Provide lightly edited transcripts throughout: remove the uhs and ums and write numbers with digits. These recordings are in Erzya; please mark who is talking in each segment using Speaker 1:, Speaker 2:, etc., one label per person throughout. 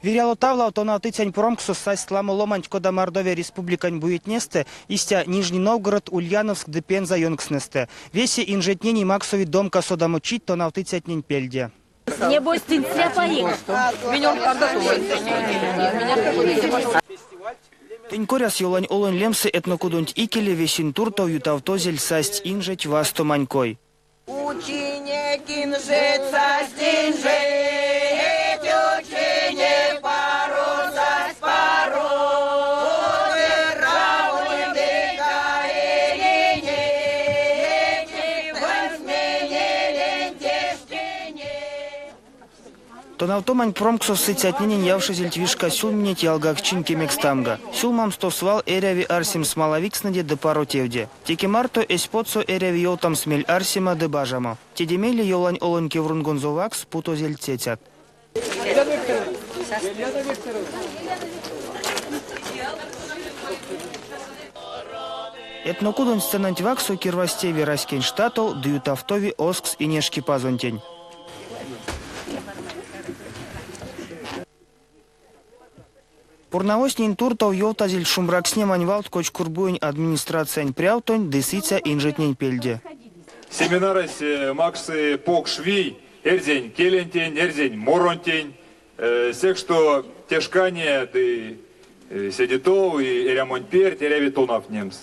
Speaker 1: Вирьало Тавлав тонавтыцянь промксос састь ламо ломанть кода Мордовия Республикань буетнестэ, истя Нижний Новгород, Ульяновск ды Пенза ёнкстнэстэ. Весе инжетненень максови домка содамочить тонавтыцятнень пельде.
Speaker 2: Небось, тынь цяпаик.
Speaker 1: Тень коряс Йовлань Олонь лемсэ этнокудонть икеле весень туртов ютавтозель састь инжеть вастомань кой.
Speaker 3: Учинек инжеть, састь инжеть, учинек паро, састь паро.
Speaker 1: Тонавтомань промксос сыцятненень явшезельть вишка сюлминеть ялгаксчинь кемекстамга. Сюлмамсто свал эряви арсемс малавикстнэде ды паро тевде. Теке марто эсь потсо эряви ёвтамс мель арсема ды бажамо. Теде мейле Йовлань Олонь кеврунгонзо ваксс путозельть цецят. Этнокудонь сценанть вакссо кирвазтеви раськень штатол ды ютавтови озкс Инешкипазонтень. Пурнавозтнень туртов ёвтазельть шумбракстнемань валт Кочкурбуень администрациянь прявтонть ды сыця инжетнень пельде.
Speaker 4: Семинарось максы покш вий эрзянь келентень, эрзянь моронтень, секс што те шкане ды седе тов эрямонть перть эряви тонавтнемс.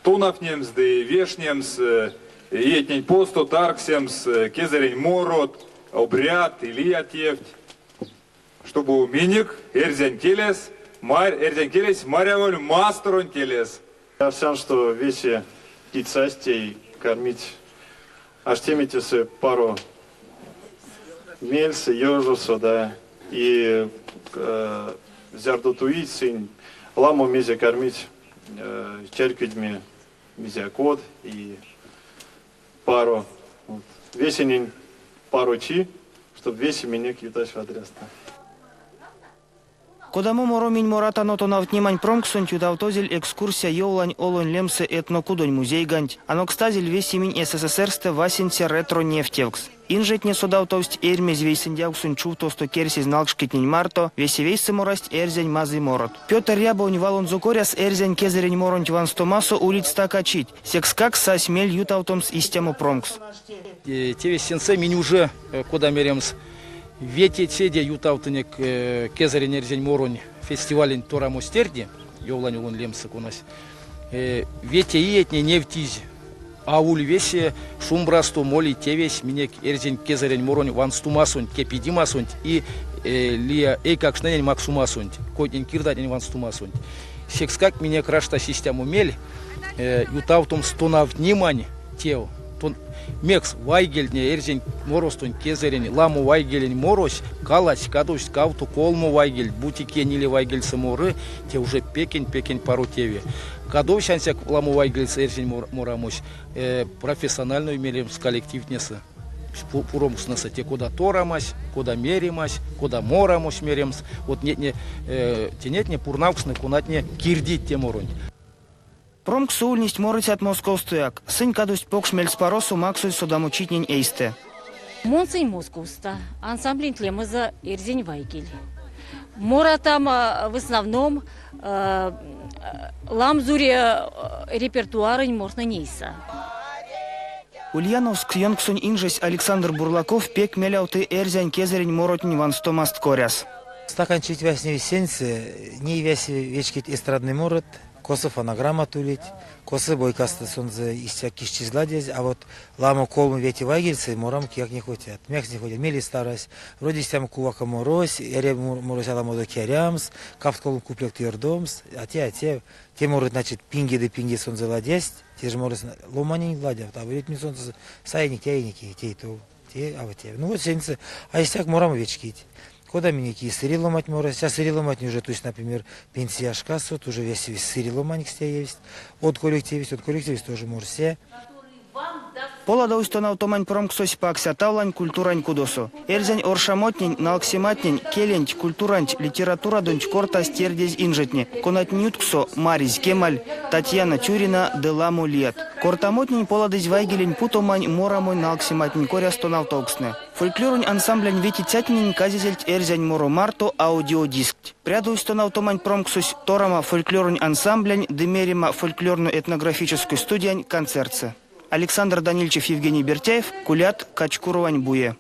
Speaker 4: Тонавтнемс ды вешнемс иетнень потсто таргсемс кезэрень морот, обрядт и лия тевть. Штобу минек эрзянь келес, эрзянь келесь маряволь масторонь келес.
Speaker 5: Арсян, што весе кить састь тей, кармить аштеме тесэ паро мельсэ, ёжосо, да, и зярдо туить сынь, ламо мезе кармить чарькодьме мезеяк од и паро. Весенень парочи, чтоб весе минек ютась вадрясто.
Speaker 1: Кодамо моро минь моратано тонавтнемань промкссонть ютавтозель экскурсия Йовлань Олонь лемсэ этнокудонь музейганть, анокстазель весемень СССР-стэ васенце ретро-невтевкс. Инжетне содавтовсть Эрьмезь вейсэндявксонь чувтосто керсезь налкшкетнень марто, весе вейсэ морасть эрзянь мазый морот. Пётр Рябовонь валонзо коряс эрзянь кезэрень моронть ванстомасо улить стакачить, секскак сась мель ютавтомс истямо промкс.
Speaker 6: Тевесь сеньсэ, минь уже, кода меремс, ветецеде ютавтынек кезэрень эрзянь моронь фестивалень торамось терди, Йовлань Олонь лемсэ конась. Вете иетне невтизь аволь весе шумбрасто моли тевесь минек эрзянь кезэрень моронь ванстомасонть, кепедемасонть и лия эйкакштненень максомасонть, койтнень-кирдатнень ванстомасонть. Секскак минек раштась истямо мель ютавтомс тонавтнемань тев. Мекс вайгельтне эрзянь моростонть кезэрень ламо вайгелень морось калась, кадовсть кавто, колмо вайгельть, бути кие ниле вайгельсэ моры, те уже пекень-пекень паро теве. Кадовсь ансяк ламо вайгельсэ эрзянь морамось профессиональной меремс коллективтнесэ, пуромкстнэсэ те кода торамась, кода меремась, кода морамось меремс. Вот нетне, те нетне пурнавкстнэ, конатне кирдить те моронть.
Speaker 1: Промкссо ульнесть морыцят Московстояк. Сынь кадовсть покш мельспаросо максозь содамочитнень эйстэ.
Speaker 2: Мон сынь Московсто. Ансамбленть лемезэ Эрзянь вайгель. Моратам в основном ламзурь репертуаронь мортнэнь эйсэ.
Speaker 1: Ульяновск ёнксонь инжесь Александр Бурлаков пек мелявты эрзянь кезэрень моротнень ванстомаст коряс.
Speaker 7: Стаканчить вастневи сеньсэ, ней весе вечкить эстрадной морот, косо фонограммат улить, косо бойкасто сонзэ истя киштизь ладязь, а вот ламо колмо вети вайгельсэ морам кияк не хотят. Мекс не хотят? Мели старость. Вроде истямо кувака морось, эряви морось аламодо керямс, кавто-колмо куплетт ёрдомс, а те, а те. Те морот, значит, пингеде пинге сонзэ ладясть, те же морось ломанень ладявт, а ведь минь сонзэ саинек, теинек и те, и то, те, а вот те. Ну вот сеньсэ, а истяк морамо вечкить. Кода минек и сыре ломать морось, а сыре ломатне уже, то есть, например, пенсия шкасо, уже весе сыре ломанькс теевсть, од коллективесь, од коллективесь тоже морсе.
Speaker 1: Поладовсь тонавтомань промксось Пакся Тавлань культурань кудосо. Эрзянь оршамотнень, налксематнень, келенть, культуранть, литературадонть кортасть тердезь инжетне, конатнень ютксо Маризь Кемаль, Татьяна Тюрина ды ламо лият. Кортамотнень поладызь вайгелень путомань, морамонь налксематнень коряс тонавтовкстнэ. Фольклоронь ансамблянь ветицятненень казезельть эрзянь моро марто аудиодискть. Прядовсь тонавтомань промксось Торама фольклоронь ансамблянь ды Мерема фольклорно-этнографической студиянь концертсэ. Александр Данильчев, Евгений Бертяев, Кулят, Кочкуровань буе.